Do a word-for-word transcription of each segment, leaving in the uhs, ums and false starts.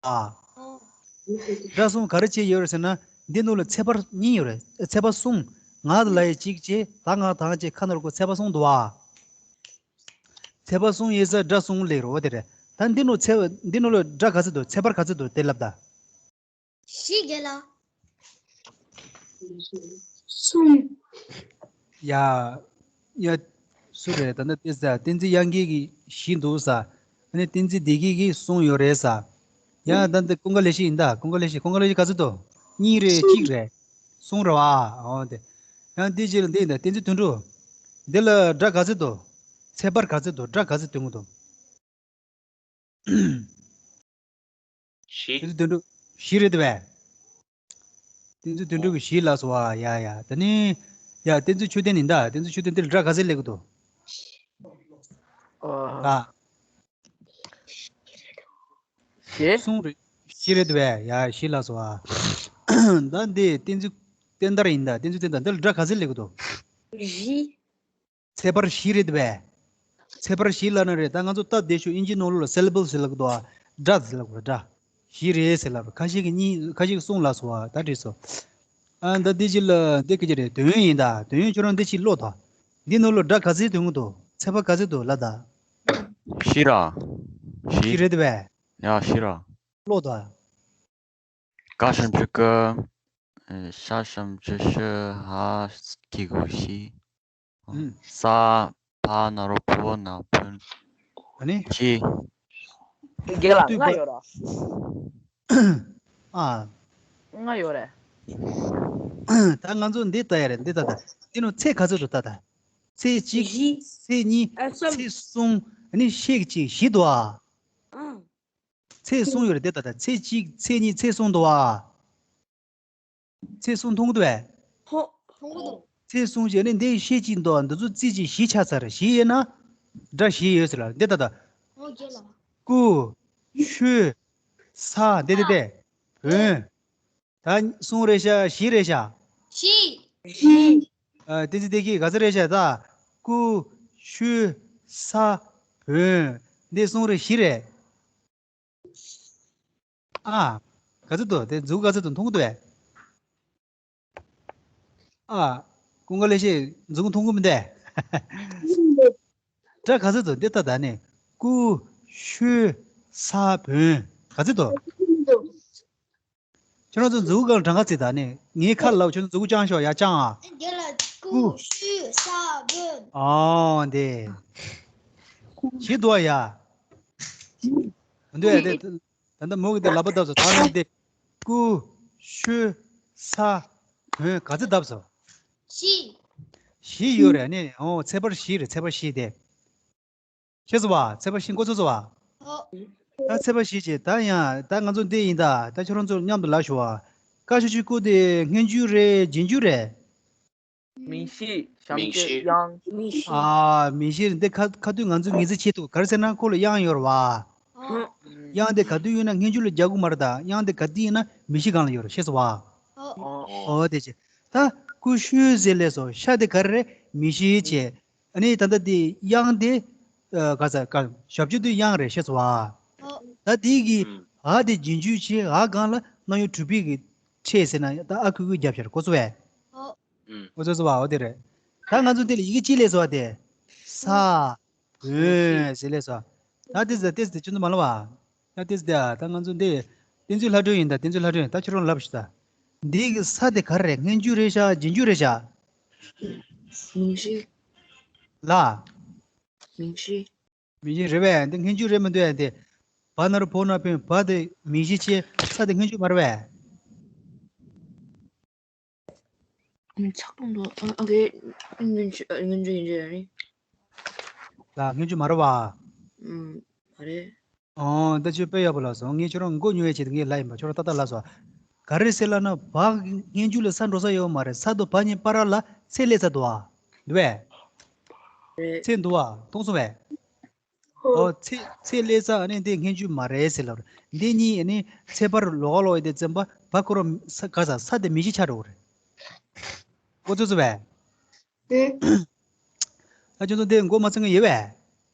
ཨ། སྒྲ་གསུམ་ག་རེ་བྱས་ཡོད་རེད་ཟེར་ན། འདི་ནང་ལ་ཚེག་བར་གཉིས་ཡོད་རེད། ཚེག་བར་གསུམ། ང་དང་ལ་ཡི་གཅིག་བྱས། ད་ང་དང་བྱས་ཁ་ན་རོ་གོ་ཚེག་བར་གསུམ་འདུག་ཨ། ཚེག་བར་གསུམ་ཡོད་ས་སྒྲ་གསུམ་སླེབས་རེད། འོ་དེ་རེད། ད་འདི་ནང་ཚེག་འདི་ནང་ལ་སྒྲ་ག་ཚོད་འདུག་ཚེག་བར་ག་ཚོད་འདུག་དེ་ལབ་ད། བཞི་རྒན་ལགས། གསུམ། ཡ། ཡ། སུ་རེད། ད་ནི་བསྟན་འཛིན་དབྱངས་སྐྱིད་ཀྱིས་བཞི་འདུག་ས། ཨ་ནི་བསྟན་འཛིན་བདེ་སྐྱིད་ཀྱིས་གསུམ་ཡོད་རེད་ས། ཡ། ད་འདི་ཀུན་དགའ་ལེགས་བཤད་ཡིན་ད། ཀུན་དགའ་ལེགས་བཤད། ཀུན་དགའ་ལེགས་བཤད་ག་ཚོད་འདུག་གཉིས་རེད། གཅིག་རེད། གསུམ་རེད་བ། འོ་དེ། ཡང་འདི་རྗེས་ལ་འདི་ཡིན་ད། བསྟན་འཛིན་དོན་གྲུབ། འདི་ལ་སྒྲ་ག་ཚོད་འདུག་ཚེག་བར་ག་ཚོད་འདུག་སྒྲ་ག་ཚོད་སྟོན་གྱི་འདུག་བཞི། བསྟན་འཛིན་དོན་གྲུབ་བཞི་རེད་དེ་བས། བསྟན་འཛིན་དོན་གྲུབ་ཀྱིས་བཞི་ལབ་སོང་བ། ཡ་ཡ། ད་ནི། ཡ། བསྟན་འཛིན་ཆོས་ལྡན་ཡིན་ད། བསྟན་འཛིན་ཆོས་ལྡན། འདི་ལ་སྒྲ་ག་ཚོད་སླེབས་ཀྱི་འདུག་ཨ། ཨ། བཞི། གསུམ་རེད། བཞི་རེད་དེ་བས། ཡ། བཞི་ལབ་སོང་བ། ད་འདི་བསྟན་འཛིན་བསྟན་དར་ཡིན་ད། བསྟན་འཛིན་བསྟན་དར། འདི་ལ་སྒྲ་ག་ཚོད་སླེབས་ཀྱི་འདུག་བཞི། ཚེག་བར་བཞི་རེད་དེ་བས། ཚེག་བར་བཞི་ལབ་ན་རེད། ད་ང་ཚོ་སྟབས་བདེ་ཤོས་དབྱིན་ཇིའི་ནང་ལོགས་ལ་syllable ཟེར་ལབ་ཀྱི་འདུག་ཨ། སྒྲ་ཟེར་ལབ་ཀྱི་འདུག་སྒྲ། བཞི་རེད་ཟེར་ལབ། ཁ་ཤས་ཀྱིས་གཉིས། ཁ་ཤས་ཀྱིས་གསུམ་ལབ་སོང་བ། ད་འགྲིག་སོང་། ཨ། ད་འདི་ཅི་ལ་འདི་སྐད་ཆ་རེད། དོན་ཡིན་ད། དོན་ཁྱོད་རང་འདི་ཅིག་ཀློག་དང་། འདི་ནང་ལོགས་སྒྲ་ག་ཚོད་ཐོན་གྱི་འདུག་ཚེག་བར་ག་ཚོད་འདུག་ལབ་དང་། བཞི་ར། བཞི། བཞི་རེད་དེ་བས། ཡ། བཞི་ར། ཀློག་དང་། ག་ཞབས་ཀྱུ་ཀ། ཤ་ཞབས་ཀྱུ་ཤི། ཧ་གི་གུ་ཤི། ཨུམ། ས། ཕ་ན་རོ་བོ་ན་བོན། ཨ་ནི། ཤི། རྒན་ལགས། ལྔ་ཡོད་ར། ཨ། ལྔ་ཡོད་རེད། ད་ང་ཚོ་འདི་ལྟ་ཡ་རེད། འདི་ལྟ་ད། འདི་ནང་ཚེག་ག་ཚོད་འདུག་ལྟ་ད། ཚེག་གཅིག་བཞི། ཚེག་གཉིས། ཨ། གསུམ། ཚེག་གསུམ། ཨ་ནི་ཤད་གཅིག་བཞི་འདུག་ཨ། ཨང་། ཚེག་གསུམ་ཡོད་རེད། དེ་ལྟ་ད། ཚེག་གཅིག་ཚེག་གཉིས། ཚེག་གསུམ་འདུག་བ། ཚེག་གསུམ་མཐོང་གི་འདུག་བས། མཐོང་། མཐོང་གི་འདུག་ཚེག་གསུམ་བྱས་ནས་འདི་ཤད་གཅིག་འདུག་འདི་ཚོ་རྩིས་གཅིག་བཞི་ཆགས་ཚར། བཞི་ཡོད་ན་སྒྲ་བཞི་ཡོད་ཟེར་ལ། འདི་ལྟ་ད། ཨོ་རྒན་ལགས། ཀུ། ཤུ། ས། འདི་འདི་འདི། བོན། ད་གསུམ་རེད་ཤག་བཞི་རེད་ཤག་བཞི། བཞི། ཨ། བསྟན་འཛིན་བདེ་སྐྱིད་ག་ཚོད་རེད་ཤག་ད། ཀུ། ཤུ། ས། བོན། འདི་གསུམ་རེད། བཞི་རེད། ཨ། ག་ཚོད་འདུག་དེ་མཛུབ་གུ་ག་ཚོད་འདུག་མཐོང་གི་འདུག་བས། ཨ། ཀུན་དགའ་ལེགས་བཤད། མཛུབ་གུ་མཐོང་གི་མི་འདུག་སྒྲ་ག་ཚོད་འདུག་འདི་ལྟ་ད་ནི། ཀུ། ཤུ། ས། བོན། ག་ཚོད་འདུག་ཁྱོད་རང་ཚོ་མཛུབ་གུ་སྒང་ལ་གྲངས་ཀ་བརྩིས་ད་ནི། ངའི་ཁ་ལ་ལབ། ཁྱོད་ཚོ་མཛུབ་གུ་བརྐྱངས་ཤོག་ཡ། བརྐྱངས་ཨ། དེ་ལ་ཀུ། ཀུ། ཤུ། ས། བོན། ཨོ་འདི། བཞི་འདུག་ཨ་ཡ། མི་འདུག་ཨ། དེ། ད་ལྟ་མོ་གིས་དེ་ལབ་པ་བརྡབས་སོང་། ད་ནི་དེ། ཀུ། ཤུ། ས། བོན། ག་ཚོད་བརྡབས་སོང་། བཞི། བཞི་ཡོད་རེད། ཨ་ནི། ཨོ། ཚེག་བར་བཞི་རེད། ཚེག་བར་བཞི་དེ། ཤེས་སོང་བ། ཚེག་བར་བཞི་མགོ་ཚོས་སོང་བ། ཨོ། ད་ཚེག་བར་བཞི་བྱས། ད་ཡང་ད་ང་ཚོ་འདི་ཡིན་ད། ད་ཁྱོད་རང་ཚོ་མཉམ་དུ་ལབ་ཤོག་ཨ། ཀ་ཤ་གཅིག་གུ་དེ་སྔན་འཇུག་རེད། རྗེས་འཇུག་རེད། མིང་གཞི། བྱམས་བརྩེ། དབྱངས། མིང་གཞི། ཨ། མིང་གཞི་རེད། འདི་ཁ་ཁ་ཐུག་ང་ཚོས་ངེས་འཛིན་བྱེད་ཐུབ། ག་རེ་ཟེར་ན་ཁོ་ལ་དབྱངས་ཡོད་རེད་བ། ཨོ། དབྱངས་དེ་ག་དུས་ཡོད་ན་སྔན་འཇུག་ལ་རྒྱག་གི་མ་རེད་ད། དབྱངས་དེ་ག་དུས་ཡིན་ན་མིང་གཞི་སྒང་ལ་ཡོད་རེད། ཤེས་སོང་བ། ཨོ། ཨོ། དེ་བྱས། ད་ཀུ་ཤུ་ཟེར་ལབ་སོང་། ཤ་དེ་ག་རེ་རེད། མིང་གཞི་བྱས། ཨ་ནི་ད་ལྟ་དེ་དབྱངས་དེ། ཨ། ག་ས་ག་ཞབས་ཀྱུ་དེ་དབྱངས་རེད། ཤེས་སོང་བ། ཨོ། ད་དེ་གི་ཨ་དེ་རྗེས་འཇུག་བྱས། འ་སྒང་ལ་རྣམ་དབྱེ་དྲུག་པའི་གི་ཕྲད་ཟེར་ན་ད་ཨ་ཁུ་ཁུ་རྒྱབ་ཤར་གོ་སོང་བས། ཨོ། གོ་སོང་བ། འོ་དེ་རེད། ད་ང་ཚོ་འདི་ལ་ཡི་གེ་གཅིག་ལབ་སོང་བ་དེ། ས། བོན་ཟེར་ལབ་སོང་། ད་ཏིས་ཏིས་ཏིས་ཁྱོད་ཚོ་མ་ལབ་པ། ད་ཏིས་ཏིས། ད་ང་ཚོ་འདི་བསྟན་འཛིན་ལྷ་སྒྲོན་ཡིན་ད། བསྟན་འཛིན་ལྷ་སྒྲོན། ད་ཁྱོད་རང་ལབ་ཤིག་ད། འདི་གི་ས་དེ་ག་རེ་རེད། སྔན་འཇུག་རེད་ཤག་རྗེས་འཇུག་རེད་ཤག་མིང་གཞི། ལ། མིང་གཞི། མིང་གཞི་རེད་པས། འདི་སྔན་འཇུག་རེད་མི་འདུག་ཨ། འདི་བ་ན་རོ་བོ་ན་བོན། བ་དེ་མིང་གཞི་བྱས། ས་དེ་སྔན་འཇུག་མ་རེད་པས། ཨ། ཆག་གཏོང་དུ། ཨ། ཨ། གི་སྔན་འཇུག་སྔན་འཇུག་ཡིན་འདྲ་རེད། ལ་སྔན་འཇུག་མ་རེད་པ། ཨུམ། མ་རེད། ཨོ། ད་ཁྱོད་དཔེ་ཡག་པོ་ལབ་སོང་། ངས་ཁྱོད་རང་མགོ་ཉོ་ཡའི་ཆེད་དུ་ངས་ལབ་ཡིན་པ། ཁྱོད་རང་ཏག་ཏག་ལབ་སོང་། ག་རེ་ཟེར་ལབ་ན། བ་སྔན་འཇུག་ལ་ས་འགྲོ་ས་ཡོད་མ་རེད། ས་དང་བ་གཉིས་བར་ལ་ཚེག་སླེབས་ཚར་འདུག་ཨ། འདུག་པས། རེད། ཚེག་འདུག་ཨ། མཐོང་སོང་པས། ཨོ། ཚེག་ཚེག་སླེབས་ས། ཨ་ནི་འདི་སྔན་འཇུག་མ་རེད་ཟེར་ལབ་རེད། འདི་གཉིས་ཨ་ནི་ཚེག་བར་ལོགས་ཀ་ལོགས་ཡིན་དེ་ཙམ་པ། བ་ཁོ་རང་ས་ག་ས་ས་དེ་མིང་གཞི་ཆགས་འགྲོ་གི་རེད། མགོ་ཚོས་སོང་པས། ཨེ། ད་ཁྱོད་ཚོ་འདི་མགོ་མ་ཚོས་མཁན་ཡོད་པས།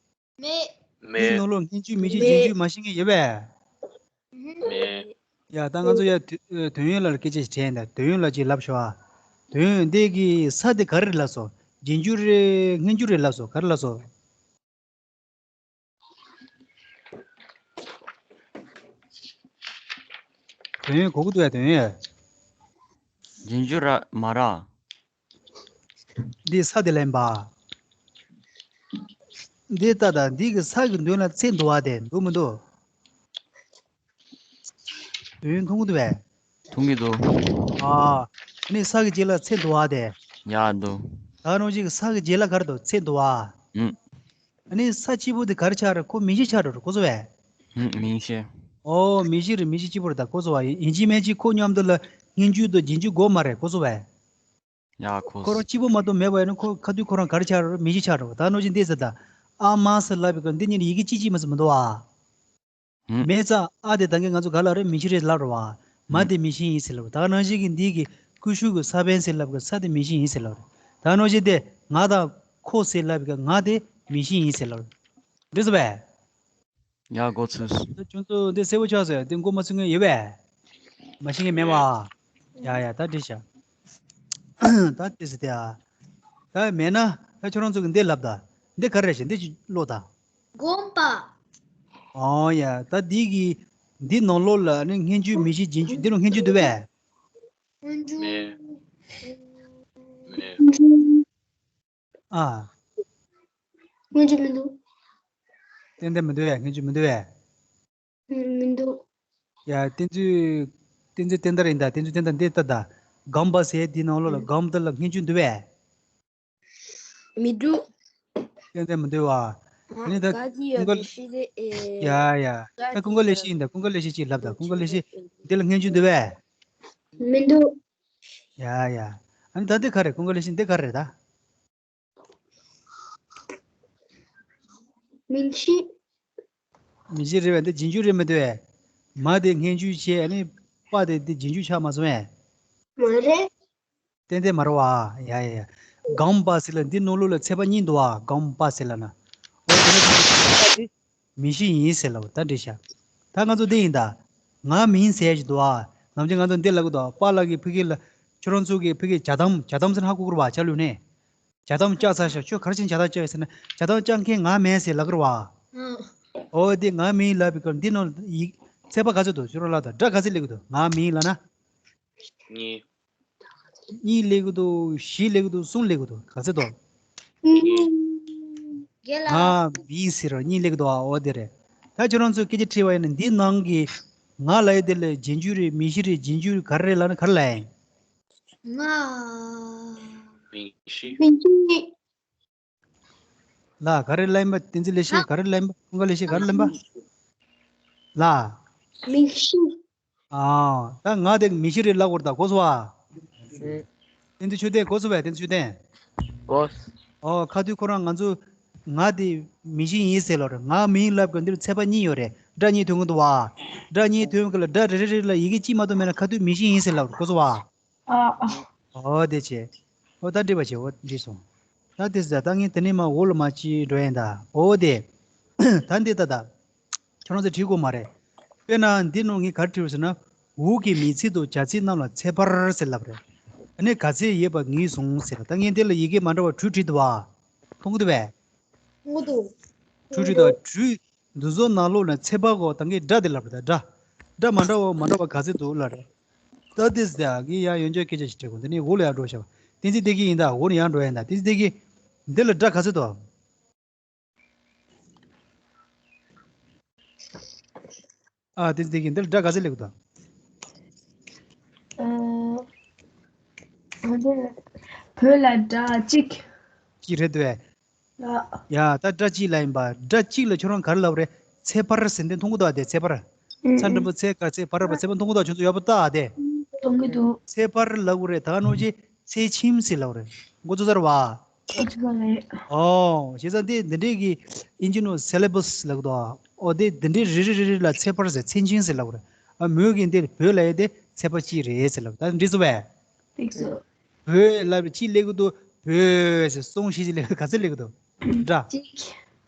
མེད། མེད། འདི་ནང་ལོགས་སྔན་འཇུག་མིང་གཞི་རྗེས་འཇུག་མ་ཤེས་མཁན་ཡོད་པས། ཡ། ད་ང་ཚོ་ཡ་དུ- ཨ། དོན་ཡོད་ལ་སྐད་ཆ་ཞིག་དྲིས་ཡིན་ད། དོན་ཡོད་ལ་ཅིག་ལབ་ཤོག་ཨ། དོན་ཡོད་འདི་གི་ས་དེ་ག་རེ་ལབ་སོང་། རྗེས་འཇུག་རེད། སྔོན་འཇུག་རེད་ལབ་སོང་། ག་རེ་ལབ་སོང་། དོན་ཡོད་གོ་གི་འདུག་ཡ། དོན་ཡོད། རྗེས་འཇུག་ར་མ་ར། འདི་ས་དེ་ལེན་པ། འདི་ལྟ་ད། འདི་གི་ས་གི་མདུན་ལ་ཚེ་འདུག་བ། དེ་འདུག་མི་འདུག། དོན་མཐོང་གི་འདུག་བས། མཐོང་གི་འདུག། ཨ། ཨ་ནི་ས་གི་རྗེས་ལ་ཚེ་འདུག་བ། དེ། ཡ་འདུག། ད་ནང་བཞིན་གི་ས་གི་རྗེས་ལ་ག་རེ་འདུག། ཚེ་འདུག་བ། ཨུམ། ཨ་ནི་ས་གཅིག་པུ་དེ་ག་རེ་ཆགས་རེད། ཁོ་མིང་གཞི་ཆགས་འགྲོ་རེད། གོ་སོང་བས། ཨུམ། མིང་གཞི། ཨོ། མིང་གཞི་རེད། མིང་གཞི་གཅིག་པུ་རེད། ད་གོ་སོང་བ། ཡིན་གཅིག་མིན་གཅིག་ཁོ་མཉམ་དུ་ལ་སྔོན་འཇུག་དང་རྗེས་འཇུག་དགོས་མ་རེད། གོ་སོང་བས། ཡ་ཁོ། ཁོ་རང་གཅིག་པུ་མ་གཏོགས་མེད་པ་ཡིན་ན་ཁོ་ཁ་ཐུག་ཁོ་རང་ག་རེ་ཆགས་རེད། མིང་གཞི་ཆགས་འགྲོ། ད་ནང་བཞིན་འདི་ཟེར་ད། ཨ་མ་ཟེར་ལབ་པའི་སྐབས་འདི་གཉིས་ཡི་གེ་གཅིག་གཅིག་མ་ཟེར་མི་འདུག་ཨ། ཨུམ། མེད་ཙང་ཨ་དེ་ད་གིན་ང་ཚོ་ག་ལབ་རེད། མིང་གཞི་རེད་ལབ་རེད་བ། མ་དེ་མིང་གཞི་ཡིན་ཟེར་ལབ་རེད། ད་ནང་བཞིན་གྱི་འདི་གི་ཀུ་ཤུ་གི་ས་བོན་ཟེར་ལབ་གི་ས་དེ་མིང་གཞི་ཡིན་ཟེར་ལབ་རེད། ད་ནང་བཞིན་དེ་ང་དང་ཁོ་ཟེར་ལབ་གི་ང་དེ་མིང་གཞི་ཡིན་ཟེར་ལབ་རེད། འགྲིག་སོང་བས། ཡ་གོ་ཚོད། ད་ཁྱོད་ཚོ་འདི་གསལ་པོ་ཆགས་སོང་། འདི་མགོ་མ་ཚོས་མཁན་ཡོད་པས། མ་ཤེས་མཁན་མེད་པ། ཡ་ཡ། ད་འགྲིག་ཤག། ད་དེ་ཟེར་དེ་ཨ། ད་མེད་ན་ད་ཁྱོད་རང་ཚོ་གི་འདི་ལབ་ད། འདི་ག་རེ་རེད་ཤག། འདི་ཅིག་ཀློག་ད། དགོངས་པ། ཨོ་ཡ། ད་འདི་གི་འདི་ནང་ལོགས་ལ་ནི་སྔོན་འཇུག་མིང་གཞི་རྗེས་འཇུག། འདི་ལ་སྔོན་འཇུག་འདུག་པས། སྔོན་འཇུག། མེད། མེད། ཨ། སྔོན་འཇུག་མི་འདུག། ཏན་ཏན་མི་འདུག་ཡ། སྔོན་འཇུག་མི་འདུག་ཡ། ཨུམ། མི་འདུག། ཡ། བསྟན་འཛིན། བསྟན་འཛིན་བསྟན་དར་ཡིན་ད། བསྟན་འཛིན་བསྟན་དར་འདི་ལྟ་ད། དགོངས་པ་ཟེར་འདི་ནང་ལོགས་ལ་དགོངས་དར་ལ་སྔོན་འཇུག་འདུག་པས། མི་འདུག། ཏན་ཏན་མི་འདུག་བ། ཨ་ནི་ད་ག་གི་ཡོད། ཀུན་དགའ། ཡ་ཡ། ད་ཀུན་དགའ་ལེགས་བཤད་ཡིན་ད། ཀུན་དགའ་ལེགས་བཤད་ཅིག་ལབ་ད། ཀུན་དགའ་ལེགས་བཤད་འདི་ལ་སྔོན་འཇུག་འདུག་པས། མི་འདུག། ཡ་ཡ། ཨ་ནི་ད་འདི་ག་རེ། ཀུན་དགའ་ལེགས་བཤད་འདི་ག་རེ་རེད་ད། མིང་གཞི། མིང་གཞི་རེད་པས། འདི་རྗེས་འཇུག་རེད་མི་འདུག་པས། མ་དེ་སྔོན་འཇུག་བྱས། ཨ་ནི་པ་དེ་འདི་རྗེས་འཇུག་ཆགས་མ་སོང་པས། མ་རེད། ཏན་ཏན་མ་རེད་བ། ཡ་ཡ་ཡ། དགོངས་པ་ཟེར་ལ་འདི་ནང་ལོགས་ལ་ཚེག་བར་གཉིས་འདུག་བ། དགོངས་པ་ཟེར་ལབ་ན། འོ་དེ་ནི་མིང་གཞི་ཡིན་ཟེར་ལབ་པ། ད་འགྲིག་ཤག། ད་ང་ཚོ་འདི་ཡིན་ད། ང་མིན་ཟེར་ཞིག་འདུག་བ། ནམ་རྒྱུན་ང་ཚོ་འདི་ལབ་གི་འདུག། པཱ་ལགས་ཀྱིས་ཕ་གི་ལ། ཁྱོད་རང་ཚོ་གིས་ཕ་གི་ཇ་དམ། ཇ་དམ་ཟེར་ན་ཧ་གོ་གི་རེད་བ། ཇ་བླུགས་ནས། ཇ་དམ་བཅག་ཚར་ཤག། ཁྱོད་ག་རེ་བྱས་ནས་ཇ་དམ་བཅག་ཡིན་ཟེར་ན། ཇ་དམ་བཅག་མཁན་ང་མིན་ཟེར་ལབ་ཀྱི་རེད་བ། ཨང་། འོ་དེ་ང་མིན་ལབ་པའི་སྐབས་འདི་ནང་ཡིག་ཚེག་བར་ག་ཚོད་འདུག། ཁྱོད་རང་ལབ་དང་། སྒྲ་ག་ཚོད་སླེབས་ཀྱི་འདུག། ང་མིན་ལབ་ན། གཉིས། གཉིས་སླེབས་ཀྱི་འདུག། བཞི་སླེབས་ཀྱི་འདུག། གསུམ་སླེབས་ཀྱི་འདུག། ག་ཚོད་འདུག། བརྒྱད་ལ། ང་མིན་ཟེར་རོ། གཉིས་སླེབས་ཀྱི་འདུག། ཨ། འོ་དེ་རེད། ད་ཁྱོད་རང་ཚོས་སྐད་ཆ་དྲིས་པ་ཡིན་ན། འདི་ནང་གི་ང་ལབ་ཡ་དེ་ལ་རྗེས་འཇུག་རེད། མིང་གཞི་རེད། རྗེས་འཇུག་ག་རེ་རེད་ལབ་ན་ག་རེ་ལབ་ཡིན། ང་། མིང་གཞི། མིང་གཞི། ལ་ག་རེ་ལབ་ཡིན་པ། བསྟན་འཛིན་ལེགས་བཤད་ག་རེ་ལབ་ཡིན་པ། ཀུན་དགའ་ལེགས་བཤད་ག་རེ་ལབ་ཡིན་པ། ལ། མིང་གཞི། ཨ། ད་ང་དེ་མིང་གཞི་རེད་ལབ་དགོས་རེད་ད། གོ་སོང་བ། བསྟན་འཛིན་ཆོས་ལྡན་གོ་སོང་བས། བསྟན་འཛིན་ཆོས་ལྡན། གོ། ཨོ། ཁ་ཐུག་ཁོ་རང་ང་ཚོ་ང་དེ་མིང་གཞི་ཡིན་ཟེར་ལབ་རེད། ང་མིན་ལབ་གི་འདིར་ཚེག་བར་གཉིས་ཡོད་རེད། སྒྲ་གཉིས་ཐོན་གི་འདུག་བ། སྒྲ་གཉིས་ཐོན་གི་ལ་སྒྲ་རེ་རེ་རེ་ལ་ཡི་གེ་གཅིག་མ་གཏོགས་མེད་ན་ཁ་ཐུག་མིང་གཞི་ཡིན་ཟེར་ལབ་རེད། གོ་སོང་བ། ཨ། ཨོ་དེ་བྱས། ཨོ་ད་འགྲིག་པ་བྱས། ཨོ་འགྲིག་སོང་། ད་དེ་ཟ་ད་ངས་དེ་ནས་མ་འོག་ལ་མ་ཅི་འགྲོ་ཡིན་ད། ཨོ་དེ། ད་འདི་ད་ད། ཁྱོད་རང་ཚོས་བྲིས་དགོས་མ་རེད། དཔེར་ན་འདི་ནང་ངས་ག་རེ་བྲིས་པ་ཟེར་ན། འོག་གི་མིང་ཚིག་དང་བྱ་ཚིག་རྣམས་ལ་ཚེག་བར་ཟེར་ལབ་རེད། ཨ་ནི་ག་ཚད་ཡོད་པ་ངེས་བཟུང་ཟེར། ད་ངས་འདི་ལ་ཡི་གེ་མ་འདྲ་བ་དྲུག་བྲིས་འདུག་བ། མཐོང་གི་འདུག་བས། མཐོང་གི་འདུག། དྲུག་བྲིས་འདུག། དྲུག་འདི་ཚོ་ནང་ལོགས་ནས་ཚེག་བར་གོ། ད་ངས་སྒྲ་དེ་ལབ་རེད་ད། སྒྲ། སྒྲ་མ་འདྲ་བ་མ་འདྲ་བ་ག་ཚད་འདུག་ལབ་རེད། ད་དེ་ཟེར་ཡ་ངས་ཡང་ཡོན་ཆབ་སྐད་ཆ་ཞིག་དྲིས་གོ། འདི་ནས་འོག་ལ་ཡར་འགྲོ་ཤག། བསྟན་འཛིན་བདེ་སྐྱིད་ཡིན་ད། འོག་ནས་ཡར་འགྲོ་ཡིན་ད། བསྟན་འཛིན་བདེ་སྐྱིད། འདི་ལ་སྒྲ་ག་ཚད་འདུག། ཨ། དེ་དེ་གི་འདིར་སྒྲ་ག་ཚད་སླེབས་ཀྱི་འདུག། ཨ། ང་ཚོ་བོད་ལ་སྒྲ་གཅིག། གཅིག་རེད་འདུག་བས། ལ། ཡ། ད་སྒྲ་གཅིག་ལ་ཡིན་པ། སྒྲ་གཅིག་ལ་ཁྱོད་རང་ག་རེ་ལབ་རེད། ཚེག་བར་ཟེར་འདི་མཐོང་གི་འདུག་ཨ། དེ་ཚེག་བར། ཨུ། ཚ་འགྲེང་བུ་ཚེ་ག། ཚེག་བར་བ། ཚེག་བར་མཐོང་གི་འདུག་ཨ། ཁྱོད་ཚོ་ཡག་པོ་ལྟ་ཨ། དེ། མཐོང་གི་འདུག། ཚེག་བར་ལབ་དགོས་རེད། ད་ག་ནང་བཞིན་ཚེག་ཆེམ་ཟེར་ལབ་རེད། མགོ་ཚོས་ཚར་བ། ཨོ། བྱས་ཙང་འདི་འདི་འདྲའི་གི་ཨིན་ཇི་ནང་syllables ལབ་གི་འདུག་ཨ། ཨོ་དེ་འདི་འདྲའི་རེ་རེ་རེ་རེ་ལ་ཚེག་བར་ཟེར། ཚེག་ཆེམ་ཟེར་ལབ་རེད། ཨ། མོས་གི་འདི་བོད་ལ་ཡོད་དེ་ཚེག་བར་གཅིག་རེད་ཟེར་ལབ། ད་འགྲིག་སོང་བས། འགྲིག་སོང་། བོད་ལབ་རེད། གཅིག་སླེབས་གི་འདུག། བོད་ཟེར་སོང་ཞིག་ཅིག་སླེབས། ག་ཚད་སླེབས་གི་འདུག། སྒྲ། གཅིག།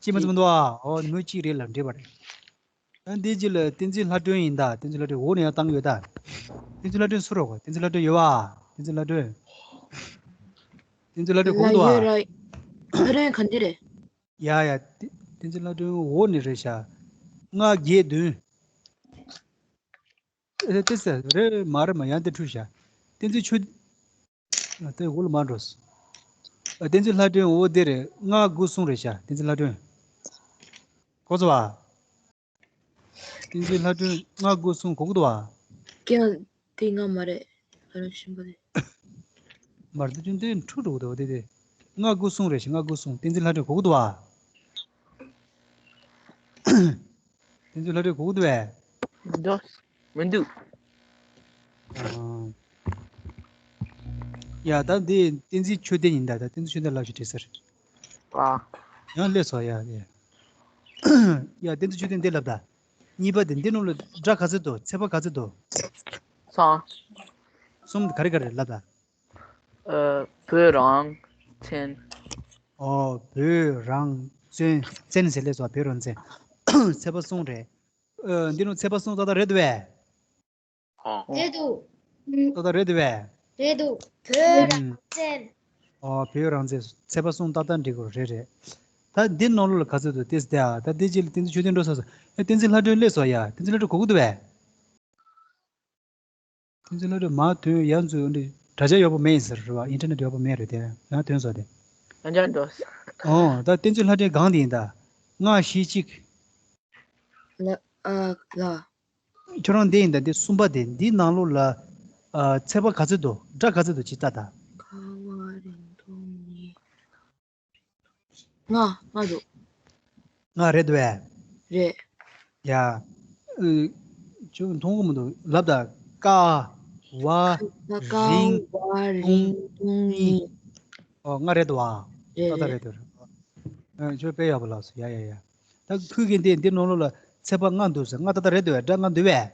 གཅིག་མ་ཚད་མི་འདུག་ཨ། ཨོ་མོས་གཅིག་རེད་ལབ། འགྲིག་པ་རེད། ཨ། འདི་རྗེས་ལ་བསྟན་འཛིན་ལྷ་སྒྲོན་ཡིན་ད། བསྟན་འཛིན་ལྷ་སྒྲོན་འོག་ནས་ཡང་བཏང་ཡོད་ད། བསྟན་འཛིན་ལྷ་སྒྲོན་སུ་རོགས། བསྟན་འཛིན་ལྷ་སྒྲོན་ཡོད་བ། བསྟན་འཛིན་ལྷ་སྒྲོན། བསྟན་འཛིན་ལྷ་སྒྲོན་གོ་གི་འདུག་བ། ལ་ཡོད་ར། ལྷ་སྒྲོན་ག་འདི་རེད། ཡ་ཡ། བསྟན་བསྟན་འཛིན་ལྷ་སྒྲོན་འོག་ནས་རེད་ཤག། ལྔ་བརྒྱད་བདུན། ཨེ། དེ་ཟེར་རེད་མ་རེད་མ། ཡང་དེ་འཁྲུལ་ཤག། བསྟན་འཛིན་ཆོས། ཨ། དེ་འོག་ལ་མར་འགྲོ་སོང་། ཨ། བསྟན་འཛིན་ལྷ་སྒྲོན་འོག་དེ་རེད། ལྔ་དགུ་གསུམ་རེད་ཤག། བསྟན་འཛིན་ལྷ་སྒྲོན། གོ་སོང་བ། བསྟན་འཛིན་ལྷ་སྒྲོན་ལྔ་དགུ་གསུམ་གོ་གི་འདུག་བ། ཀྱང་དེ་ལྔ་མ་རེད། ཨ་ར་ཤིང་པ་རེད། མར་དུ་ཅུང་དེ་འཁྲུལ་འགྲོ་གི་འདུག་བ། དེ་དེ། ལྔ་དགུ་གསུམ་རེད་ཤག། ལྔ་དགུ་གསུམ། བསྟན་འཛིན་ལྷ་སྒྲོན་གོ་གི་འདུག་བ། བསྟན་འཛིན་ལྷ་སྒྲོན་གོ་གི་འདུག་བས། འདུག་མི་འདུག་ཨ། ཡ། ད་འདི་བསྟན་འཛིན་ཆོས་ལྡན་ཡིན་ད། ད་བསྟན་འཛིན་ཆོས་ལྡན་ལབ་ཞིག་བྲིས་ཟེར། ཨ། ཡང་སླེབས་སོང་། ཡ་ཡ། ཡ། བསྟན་འཛིན་ཆོས་ལྡན་འདི་ལབ་ད། གཉིས་པ་དེ། འདི་ནང་ལ་སྒྲ་ག་ཚོད་འདུག། ཚེག་བར་ག་ཚོད་འདུག། གསུམ། གསུམ་དེ་ག་རེ་ག་རེ་ལབ་ད། ཨ། བོད་རང་བཙན། ཨོ། བོད་རང་བཙན། བཙན་ཟེར་ལབ་སོང་། བོད་རང་བཙན། ཚེག་བར་གསུམ་རེད། ཨ། འདི་ནང་ཚེག་བར་གསུམ་ཏག་ཏག་རེད་འདུག་བས། ཨོ། རེད་འདུག་ཏག་ཏག་རེད་འདུག་བས། རེད་འདུག་བོད་རང་བཙན། ཨོ། བོད་རང་བཙན། ཚེག་བར་གསུམ་ཏག་ཏག་འགྲིག་གི་རེད། རེད། ད་འདི་ནང་ལོགས་ལ་ག་ཚོད་འདུག། ཏེས་དེ། ཨ། ད་འདི་རྗེས་ལ་བསྟན་འཛིན་ཆོས་ལྡན་འགྲོ་ས་སོ། ཨེ། བསྟན་འཛིན་ལྷ་སྒྲོན་སླེབས་སོང་ཡ། བསྟན་འཛིན་ལྷ་སྒྲོན་གོ་གི་འདུག་བས། བསྟན་འཛིན་ལྷ་སྒྲོན་མར་ཐོན། ཡང་ཚུར་འདི་དྲ་རྒྱ་ཡག་པོ་མེད་ཟེར་རེད་བ། ཨིན་ཊར་ནེཊ་ཡག་པོ་མེད་རེད་དེ། ཡང་ཐོན་སོང་དེ། ཡང་བསྐྱར་འགྲོ། ཨོ། ད་བསྟན་འཛིན་ལྷ་སྒྲོན་སྒང་དེ་ཡིན་ད། ལྔ་བཞི་གཅིག། ལ། ཨ། ལ། ཁྱོད་རང་འདི་ཡིན་ད། འདི་གསུམ་པ་དེ། འདི་ནང་ལོགས་ལ། ཨ། ཚེག་བར་ག་ཚོད་འདུག། སྒྲ་ག་ཚོད་འདུག་ཅིག་ལྟ་ད། ཀ་བ་རིང་ཐུང་གཉིས། ལྔ། ལྔ་འདུག་ལྔ་རེད་འདུག་བས། རེད། ཡ། ཨུ། ཁྱོད་མཐོང་གི་མི་འདུག། ལབ་ད། ཀ་བ་ཀ་རིང་བ་རིང་ཐུང་གཉིས། ཨོ། ལྔ་རེད་འདུག་བ། རེད། ཏག་ཏག་རེད། རེད་འདུག། ཨ། ཁྱོད་དཔེ་ཡག་པོ་ལབ་སོང་། ཡ་ཡ་ཡ། ད་ཁོས་གི་འདི་འདི་ནང་ལོགས་ལ་ཚེག་བར་ལྔ་འདུག་ཟེར། ལྔ་ཏག་ཏག་རེད་འདུག་བས། སྒྲ་ལྔ་འདུག་བས།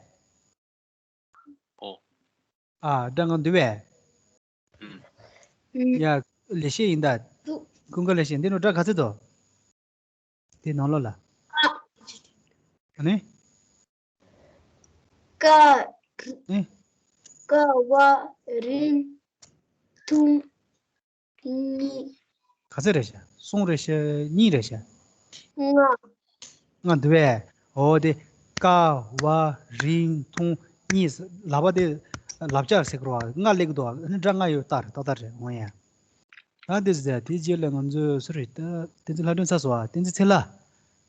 ཨོ། ཨ། སྒྲ་ལྔ་འདུག་བས། ཨུམ། ཡ། ལེགས་བཤད་ཡིན་ད། འདུག་ཀུན་དགའ་ལེགས་བཤད། འདི་ནང་སྒྲ་ག་ཚོད་འདུག། དེ་ནང་ལོགས་ལ། ཨ་ནི། ཀ། ཨེ། ཀ་བ་རིང་ཐུང་གཉིས། ག་ཚོད་རེད་ཤག། གསུམ་རེད་ཤག། གཉིས་རེད་ཤག། ལྔ། ལྔ་འདུག་བས། འོ་དེ། ཀ་བ་རིང་ཐུང་གཉིས། ལབ་པ་དེ་ལབ་ལྕག་ཟེར་གི་རེད་བ། ལྔ་སླེབས་ཀྱི་འདུག་བ། ཨ་ནི་སྒྲ་ལྔ་ཡོད། ཏག་རེད། ཏག་ཏག་རེད། འོ་ཡ། ད་དེ་ཟེར། དེ་རྗེས་ལ་ང་ཚོས་སུ་རེད། ད་བསྟན་འཛིན་ལྷ་སྒྲོན་ཚར་སོང་བ། བསྟན་འཛིན་ཚེ་ལྷ།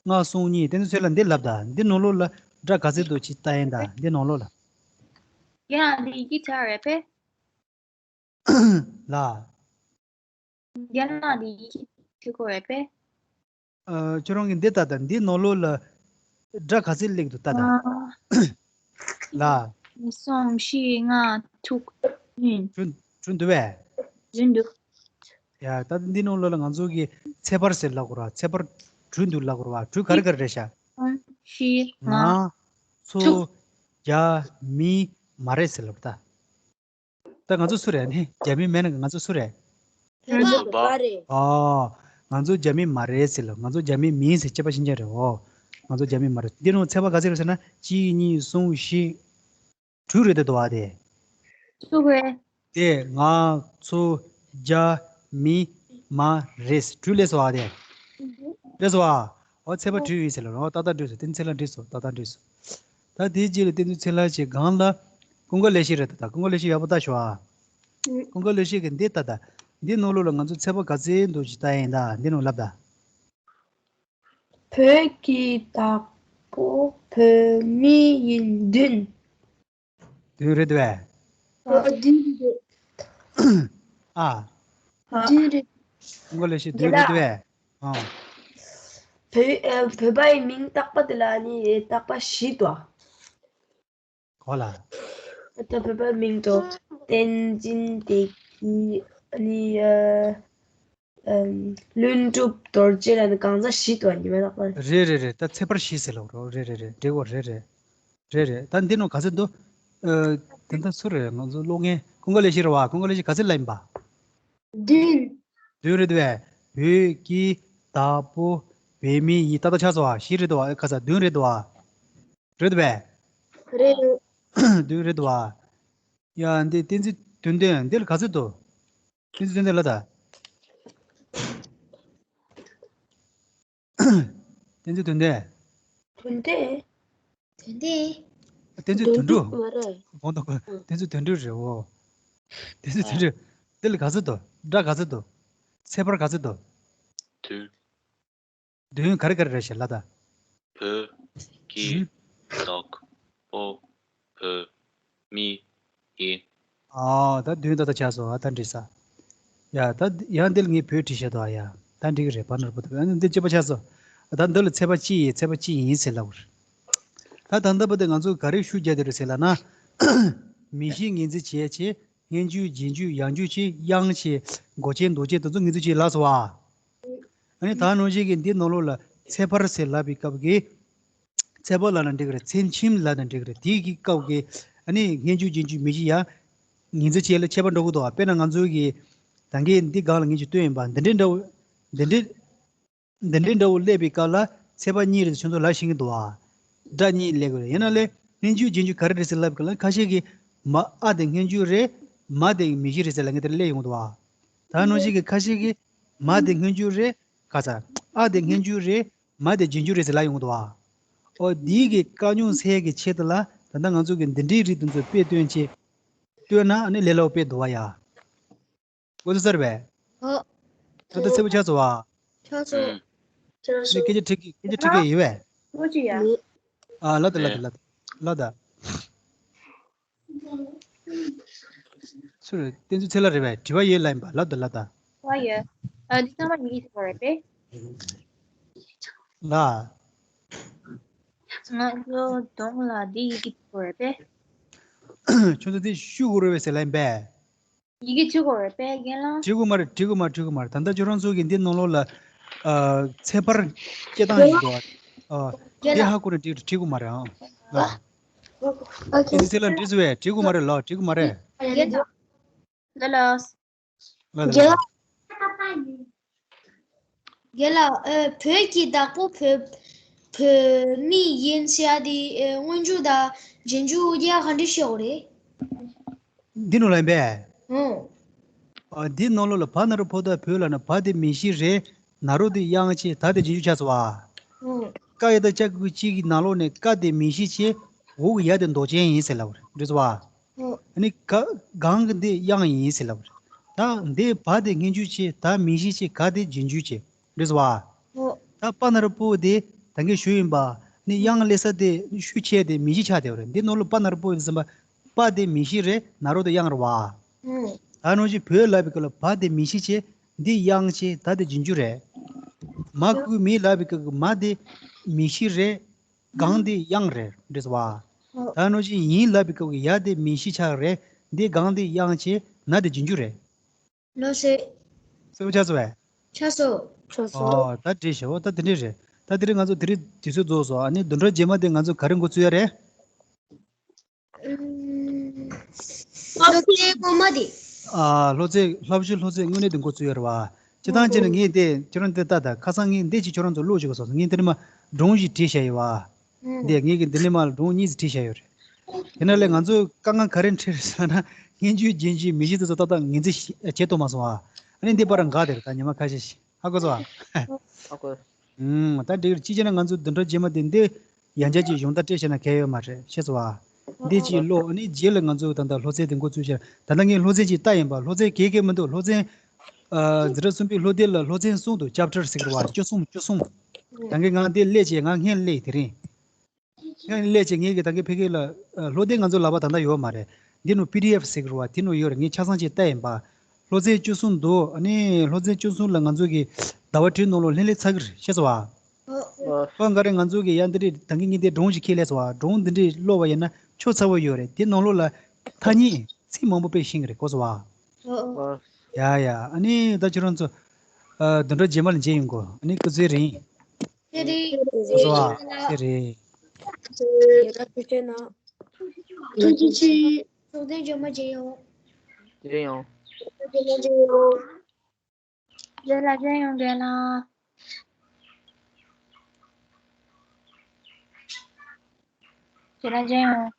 ལྔ་གསུམ་གཉིས། བསྟན་འཛིན་ཚེ་ལྷ་འདི་ལབ་ད། འདི་ནང་ལོགས་ལ་སྒྲ་ག་ཚོད་འདུག་ཅིག་ལྟ་ཡིན་ད། འདི་ནང་ལོགས་ལ། ཡ། འདི་ཡི་གེ་ཆ་རེད་པས། ལ། རྒྱ་ནག་དེ་ཡི་གེ་ཆོས་སྐོར་རེད་པས། ཨ། ཁྱོད་རང་གིས་འདི་ལྟ་དང་། འདི་ནང་ལོགས་ལ་སྒྲ་ག་ཚོད་སླེབས་འདུག་ལྟ་དང་། ཨ། ལ། གསུམ། བཞི། ལྔ། དྲུག་བདུན། བདུན། བདུན་འདུག་བས། བདུན་འདུག་ཡ། ད་འདི་ནང་ལོགས་ལ་ང་ཚོ་གིས་ཚེག་བར་ཟེར་ལབ་དགོས་རེད་བ། ཚེག་བར་དྲུག་འདུག་ལབ་དགོས་རེད་བ། དྲུག་ག་རེ་ག་རེ་རེད་ཤག། གསུམ། བཞི། ལྔ། ལྔ། ཚོ། དྲུག་བརྒྱ། མི། མ་རེད་ཟེར་ལབ་ད། ད་ང་ཚོ་སུ་རེད་ནི། རྒྱ་མི་མིན་ན་ང་ཚོ་སུ་རེད། ང་ཚོ་བོད་པ་རེད། ཨོ། ང་ཚོ་རྒྱ་མི་མ་རེད་ཟེར་ལ། ང་ཚོ་རྒྱ་མི་མིན་ཟེར་བྱས་པ་ཤེས་ཀྱི་རེད། ཨོ། ང་ཚོ་རྒྱ་མི་མ་རེད། འདི་ནང་ཚེག་བར་ག་ཚོད་རེད་ཟེར་ན། གཅིག་གཉིས། གསུམ། བཞི། དྲུག་རེད་འདུག་བ་དེ། དྲུག་རེད། དེ་ང་ཚོ་རྒྱ་མི་མ་རེད། དྲུག་སླེབས་སོང་བ་དེ། སླེབས་སོང་བ། ཨོ། ཚེག་བར་དྲུག་ཡོད་ཟེར་ལ། ཨོ། ཏག་ཏག་འགྲིག་སོང་། བསྟན་འཛིན་ཚེ་ལྷ་འགྲིག་སོང་། ཏག་ཏག་འགྲིག་སོང་། ད་དེའི་རྗེས་ལ་བསྟན་འཛིན་ཚེ་ལྷ་ཞིག་སྒང་ལ། ཀུན་དགའ་ལེགས་བཤད་རེད་ད། ད་ཀུན་དགའ་ལེགས་བཤད་ཡག་པོ་ལྟ་ཤོག་ཨ། ཀུན་དགའ་ལེགས་བཤད་ཀྱིས་འདི་ལྟ་ད། འདི་ནང་ལོགས་ལ་ང་ཚོ་ཚེག་བར་ག་ཚོད་འདུག་ཅིག་ལྟ་ཡིན་ད། འདི་ནང་ལབ་ད། བོད་ཀྱི་བདག་པོ་བོད་མི་ཡིན། བདུན། བདུན་རེད་བས། ཨ། བདུན་རེད། ཨ། བདུན་རེད། ཀུན་དགའ་ལེགས་བཤད་བདུན་རེད་བས། ཨ། བོད། ཨ། བོད་པ་ཡི་མིང་བཏགས་པ་དེ་ལ་ནི་བཏགས་པ་བཞི་འདུག་ཨ། གོ་ལ། ད་བོད་པའི་མིང་དུ་བསྟན་འཛིན་བདེ་སྐྱིད། ཨ་ནི། ཨ། ཨམ། ལྷུན་གྲུབ་རྡོ་རྗེ་ལ་ནི་གང་ཟག་བཞི་འདུག་ཨ། ཉི་མ་ལྷག་པ། རེད་རེད་རེད། ད་ཚེག་བར་བཞི་ཟེར་ལབ་རོགས། རེད་རེད་རེད། འགྲིག་གོ། རེད་རེད། རེད་རེད། ད་འདི་ནང་ག་ཚོད་འདུག། ཨ། དེ་འདྲ་སུ་རེད། ང་ཚོ་གློག་བརྙན། ཀུན་དགའ་ལེགས་བཤད་རེད་བ། ཀུན་དགའ་ལེགས་བཤད་ག་ཚོད་ལབ་ཡིན་པ། བདུན། བདུན་རེད་བས། བོད་ཀྱི་བདག་པོ་བོད་མི་ཡིན། ཏག་ཏག་ཆགས་སོང་བ། བཞི་རེད་འདུག་བ། ཨེ། ཁ་ས། བདུན་རེད་འདུག་བ། རེད་པས། རེད། དུས་རེད་བ། ཡ་འདི་གཏན་ཚིགས་དོན་ལྡན་འདི་ལ་ག་ཚོད་འདུག་གཏན་ཚིགས་དོན་ལྡན་ལ་ད། གཏན་ཚིགས་དོན་ལྡན། དོན་ལྡན། དོན་ལྡན། གཏན་ཚིགས་དོན་གྲུབ། མ་རེད། གོང་དུ་གཏན་ཚིགས་དོན་གྲུབ་རེད་འོ། གཏན་ཚིགས་དོན་གྲུབ། འདི་ལ་ག་ཚོད་འདུག་སྒྲ་ག་ཚོད་འདུག་ཚེག་བར་ག་ཚོད་འདུག་དོན། དོན་ག་རེ་ག་རེ་རེད་ཤག་ལ་ད། བོད། ཀྱི། ཏོག་པོ། བོད། མི། ཡིན། ཨ་ད་དོན་ད་ད་ཆགས་སོང་ཨ་ད་འགྲིག་ས། ཡ་ད་ཡང་འདི་ལ་ངས་བོད་བྲིས་བཞག་འདུག་ཨ་ཡ། ད་འགྲིག་གི་རེད་བར་ན་ར་པོ་ད་འདི་གཅིག་པ་ཆགས་སོང་། ད་འདི་ལ་ཚེག་བར་གཅིག་ཡིན་ཚེག་བར་གཅིག་ཡིན་ཟེར་ལབ་པ་རེད། ད་ད་ལྟ་བར་དུ་ང་ཚོ་ག་རེ་ཤུགས་རྒྱག་བསྡད་རེད་ཟེར་ལབ་ན། མིང་གཞི་ངེས་འཛིན་བྱས་བྱས། སྔོན་འཇུག་རྗེས་འཇུག་ཡང་འཇུག་བྱས་དབྱངས་བྱས་མགོ་ཅན་འདོགས་ཅན་དེ་ཚོ་ངེས་འཛིན་བྱས་ལབ་སོང་བ། ཨ་ནི་ད་ནང་བཞིན་གྱི་འདི་ནང་ལོགས་ལ་ཚེག་བར་ཟེར་ལབ་པའི་སྐབས་ཀྱི། ཚེག་བར་ལབ་ན་འགྲིག་གི་རེད། ཚེག་ཆེན་ལབ་ན་འགྲིག་གི་རེད། དེའི་གི་སྐབས་ཀྱི་ཨ་ནི་སྔོན་འཇུག་རྗེས་འཇུག་མིང་གཞི་ཡང་ངེས་འཛིན་བྱས་ལ་ཁྱད་པར་འགྲོ་གི་འདུག་དཔེར་ན་ང་ཚོའི་གི་ད་གིན་འདི་སྒང་ལ་ངེས་འཇུག་སྟོན་ཡིན་པ་འདི་འདྲའི་འདྲ་བོ། འདི་འདྲའི། འདི་འདྲའི་འདྲ་བོ་སླེབས་པའི་སྐབས་ལ་ཚེག་བར་གཉིས་རེད་ཁྱོད་ཚོ་ལབ་ཤེས་ཀྱི་འདུག་བ། སྒྲ་གཉིས་སླེབས་ཀྱི་རེད། ཡིན་ན་ལས་སྔོན་འཇུག་རྗེས་འཇུག་ག་རེ་རེད་ཟེར་ལབ་པའི་སྐབས་ལ་ཁ་ཤས་ཀྱིས་མ་ཨ་དེ་སྔོན་འཇུག་རེད། མ་དེ་མིང་གཞི་རེད་ཟེར་ལབ་མཁན་དེ་འདྲ་སླེབས་ཡོང་གི་འདུག་བ། ད་ནང་བཞིན་གྱི་ཁ་ཤས་ཀྱིས་མ་དེ་སྔོན་འཇུག་རེད། ག་ས། ཨ་དེ་སྔོན་འཇུག་རེད། མ་དེ་རྗེས་འཇུག་རེད་ཟེར་ལབ་ཡོང་གི་འདུག་བ། ཨོ་འདིའི་གི་དཀའ་རྙོག་སེལ་གྱི་ཆེད་དུ་ལ་ད་ལྟ་ང་ཚོ་གི་འདི་འདྲའི་རིགས་དེ་ཚོ་དཔེ་སྟོན་ཆེད་སྟོན་ན་ཨ་ནི་ལས་སླ་པོ་དཔེ་འདུག་བ་ཡ། འགོ་ཚུགས་ཚར་བས། ཨོ། ད་ལྟ་གསལ་པོ་ཆགས་སོང་བ། ཆགས་སོང་། ཨུམ། ཁྱེད་རང་ཚོ། ངས་སྐད་ཆ་དྲིས་ཀྱི་སྐད་ཆ་དྲིས་ཀྱི་ཡོད་བས། ལོ་གཅིག་ཡ། ཨ་ལ་ད་ལ་ད་ལ་ད་ལ་ད། སུ་རེད་བསྟན་འཛིན་ཚེ་ལགས་རེད་བས། དྲི་བ་ཡོད་ལབ་ཡིན་པ་ལ་ད་ལ་ད། དྲི་བ་ཡོད། ཨ་འདི་ཚང་མ་ཡིན་གྱི་ཟེར་བ་རེད་པས། ལ། ང་ཚོ་གདོང་ལ་འདི་ཡི་གེ་བྲིས་དགོས་རེད་པས། ཁྱོད་ཚོ་འདི་ཤུ་དགོས་རེད་པས་ཟེར་ལབ་ཡིན་པས། ཡི་གེ་བྲིས་དགོས་རེད་པས་རྒན་ལགས། བྲིས་དགོས་མ་རེད། བྲིས་དགོས་མ་རེད། བྲིས་དགོས་མ་རེད། ད་ལྟ་ཁྱོད་རང་ཚོ་གི་འདི་ནང་ལོགས་ལ་ཨ་ཚེག་བར་སྐྱེ་སྟངས་ཡིན་འགྲོ། ཨ་དེ་ཧ་གོ་ནས་བྲིས་བྲིས་དགོས་མ་རེད་ཨང་། ལ། ཨེ་ཙི་ལ་འདྲི་ཟེར་བས་བྲིས་དགོས་མ་རེད་ལ། བྲིས་དགོས་མ་རེད། རྒན་ལགས། ལ་ལ། ལ་ལ། རྒན་ལགས། རྒན་ལགས། ཨ་བོད་ཀྱི་བདག་པོ་བོད་བོད་མི་ཡིན་ཟེར་ཡ་དེ་ཨ་སྔོན་འཇུག་དང་རྗེས་འཇུག་དབྱེ་བ་ག་འདྲ་ཤེས་དགོས་རེད། འདི་ནང་ལ་ཡིན་པས། ཨོ། ཨ་འདི་ནང་ལོགས་ལ་བ་ན་རོ་བོ་ད་བོད་ལབ་ན་བ་དེ་མིང་གཞི་རེད། ན་རོ་དེ་དབྱངས་བྱས། ད་དེ་རྗེས་འཇུག་ཆགས་སོང་བ། ཨོ། ཀ་ཡ་བཏགས་ཀྱ་གི་གུ་གཅིག་གི་ནང་ལོགས་ནས་ཀ་དེ་མིང་གཞི་བྱས། འོག་གི་ཡ་དེ་འདོགས་ཅན་ཡིན་ཟེར་ལབ་པ་རེད། འགྲིག་སོང་བ། ཨོ། ཨ་ནི་ག་གང་གི་འདི་དབྱངས་ཡིན་ཟེར་ལབ་པ་རེད། ད་འདི་བ་དེ་སྔོན་འཇུག་བྱས། ད་མིང་གཞི་བྱས། ག་དེ་རྗེས་འཇུག་བྱས། འགྲིག་སོང་བ། ཨོ། ད་པ་ན་རོ་པོ་དེ་ད་གིན་ཞུས་ཡིན་པ། ནི་དབྱངས་སླེབས་ས་དེ་ཤུགས་ཆེ་དེ་མིང་གཞི་ཆགས་བསྡད་པ་རེད། འདི་ནང་ལོགས་པ་ན་རོ་པོ་ཡིན་ཟིན་པ། པ་དེ་མིང་གཞི་རེད། ན་རོ་དེ་དབྱངས་རེད་བ། ཨོ། ད་ནང་བཞིན་བོད་ལབ་པའི་སྐབས་ལ་བ་དེ་མིང་གཞི་བྱས། འདི་དབྱངས་བྱས། ད་དེ་རྗེས་འཇུག་རེད། མ་གི་གུ་མི་ལབ་པའི་སྐབས་ཀྱི་མ་དེ་མིང་གཞི་རེད། གང་དེ་དབྱངས་རེད། འགྲིག་སོང་བ། ཨོ། ད་ནང་བཞིན་ཡིན་ལབ་པའི་སྐབས་ཀྱི་ཡ་དེ་མིང་གཞི་ཆགས་རེད། འདི་གང་དེ་དབྱངས་བྱས། ན་དེ་རྗེས་འཇུག་རེད། ལོ་སེ། གསལ་པོ་ཆགས་སོང་བས། ཆགས་སོང་། ཆགས་སོང་། ཨོ་ད་འགྲིག་ཤག་ཨོ་ད་དེ་འདྲས་རེད། ད་དེ་རིང་ང་ཚོ་དེ་རིང་དུས་ཚོད་རྫོགས་སོང་། ཨ་ནི་བདུན་ཕྲག་རྗེས་མ་དེ་ང་ཚོ་ག་རེ་འགོ་བཙུགས་ཡ་རེད། ཨུམ། སློབ་ཚན་སྔོན་མ་དེ། ཨ་སློབ་ཚན་སློབ་ཞུ་སློབ་ཚན་དངོས་གནས་དེ་འགོ་བཙུགས་ཡ་རེད་བ། སྤྱིར་བཏང་བྱས་ན་ངས་དེ་ཁྱེད་རང་དེ་ལྟ་ད་ཁ་སང་ངས་འདི་ཅིག་ཁྱེད་རང་ཚོ་ཀློག་བྱེད་དགོས་སོང་། ངས་དེ་ནས་མ་སྒྲུང་ཞིག་བྲིས་བཞག་ཡོད་བ། ཨུམ། འདི་ངེད་ཀྱིས་འདི་ནས་མར་སྒྲུང་གཉིས་ཙམ་བྲིས་བཞག་ཡོད་རེད། དེ་ན་ལས་ང་ཚོས་དཀའ་ངལ་ག་རེ་འཕྲད་རེད་ཟེར་ན། སྔོན་འཇུག་རྗེས་འཇུག་མིང་གཞི་དེ་ཚོ་ཏག་ཏག་ངོས་འཛིན་བྱེད་ཐུབ་མ་སོང་ཨ། ཨ་ནི་འདི་པར་འགག་དེར་ད་ཉི་མ་ཁ་ཤས་ཤིག་ཧ་གོ་སོང་ཨ། ཧ་གོ། ཨུམ། ད་འགྲིག་རེད། ཅི་བྱས་ན་ང་ཚོས་བདུན་ཕྲག་རྗེས་མ་དེ་འདི་ཡང་བསྐྱར་ཅིག་གཞུང་དག་སྤྲད་བྱས་ན་གལ་ཡོད་མ་རེད། ཤེས་སོང་ཨ། འདི་ཅིག་ཀློག་ཨ་ནི་རྗེས་ལ་ང་ཚོས་ད་ལྟ་སློབ་ཚན་དེ་འགོ་བཙུགས་བྱས། ད་ལྟ་ངས་སློབ་ཚན་ཅིག་ལྟ་ཡིན་པ། སློབ་ཚན་གས་གས་མི་འདུག་སློབ་ཚན། ཨ་འཛིན་གྲྭ་གསུམ་པའི་སློབ་དེབ་ལ་སློབ་ཚན་གསུམ་འདུག chapter་ཟེར་གི་རེད་བ། བཅུ་གསུམ་བཅུ་གསུམ། ད་གིན་ང་འདི་སླེབས་བྱས་ང་སྔོན་སླེབས་དེ་རིང་། ཡང་སླེབས་བྱས་ངེད་ཀྱི་ད་གིན་ཕ་གི་ལ་ཨ་སློབ་དེབ་ང་ཚོ་ལག་པ་ད་ལྟ་ཡོད་མ་རེད། འདི་ནང་པི་ཌི་ཨེཕ་ཟེར་གི་རེད་བ། དེ་ནང་ཡོད་རེད། ངས་ཆ་ཚང་ཅིག་ལྟ་ཡིན་པ། སློབ་ཚན་བཅུ་གསུམ་འདུག་ཨ་ནི་སློབ་ཚན་བཅུ་གསུམ་ལ་ང་ཚོ་གི་ཟླ་བ་དྲུག་ནང་ལོགས་ལྷན་སླེབས་ཚར་གི་རེད། ཤེས་སོང་བ། ཨོ། ཁོ་འགའ་རེ་ང་ཚོ་གི་ཡང་འདི་རེད། ད་གིན་ངས་འདི་སྒྲུང་ཞིག་ཁྱེར་སླེབས་སོང་བ། སྒྲུང་འདི་འདྲས་ཀློག་པ་ཡིན་ན་ཆོ་ཚ་བོ་ཡོད་རེད། དེ་ནང་ལོགས་ལ་ཐ་སྙད་ཚིག་མང་པོ་དཔེ་ཤེས་གི་རེད། གོ་སོང་བ། ཨོ། ཡ་ཡ། ཨ་ནི་ད་ཁྱོད་རང་ཚོ་ཨ་བདུན་ཕྲག་རྗེས་མ་ལ་མཇལ་ཡོང་གོ་ཨ་ནི་སྐུ་ཚེ་རིང་། ཚེ་རིང་། བཟོ་བ་ཚེ་རིང་། ཡ་ཐུགས་རྗེ་ཆེ་གནང་། ཐུགས་རྗེ་ཆེ། ཚོགས་ཐེངས་རྗེས་མ་མཇལ་ཡོང་། མཇལ་ཡོང་། ཚོགས་ཐེངས་རྗེས་མ་མཇལ་ཡོང་། མཇལ་ལ་མཇལ་ཡོང་། མཇལ་ལ། ཁྱེད་རང་མཇལ་ཡོང་།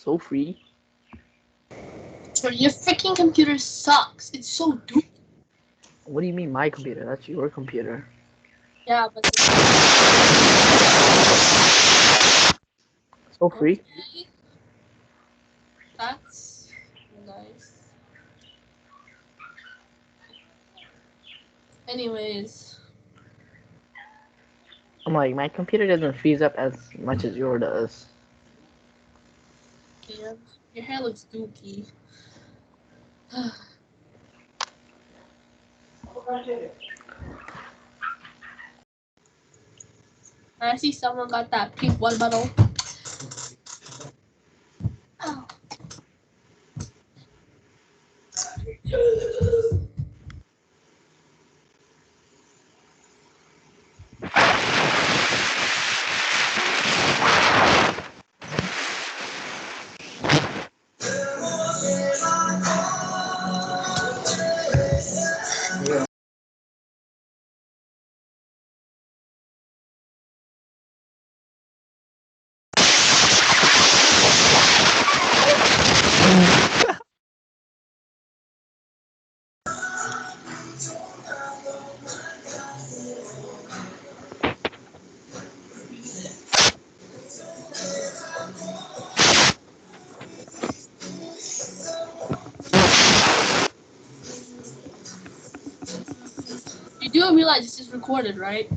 So free. Sir, your freaking computer sucks. It's so doo. What do you mean, my computer? That's your computer. Yeah, but it's so free. Okay. That's nice. Anyways. I'm like, my computer doesn't freeze up as much as yours does. Yeah, your hair looks dookie. I see someone got that pink water bottle. Oh. You do realize this is recorded, right?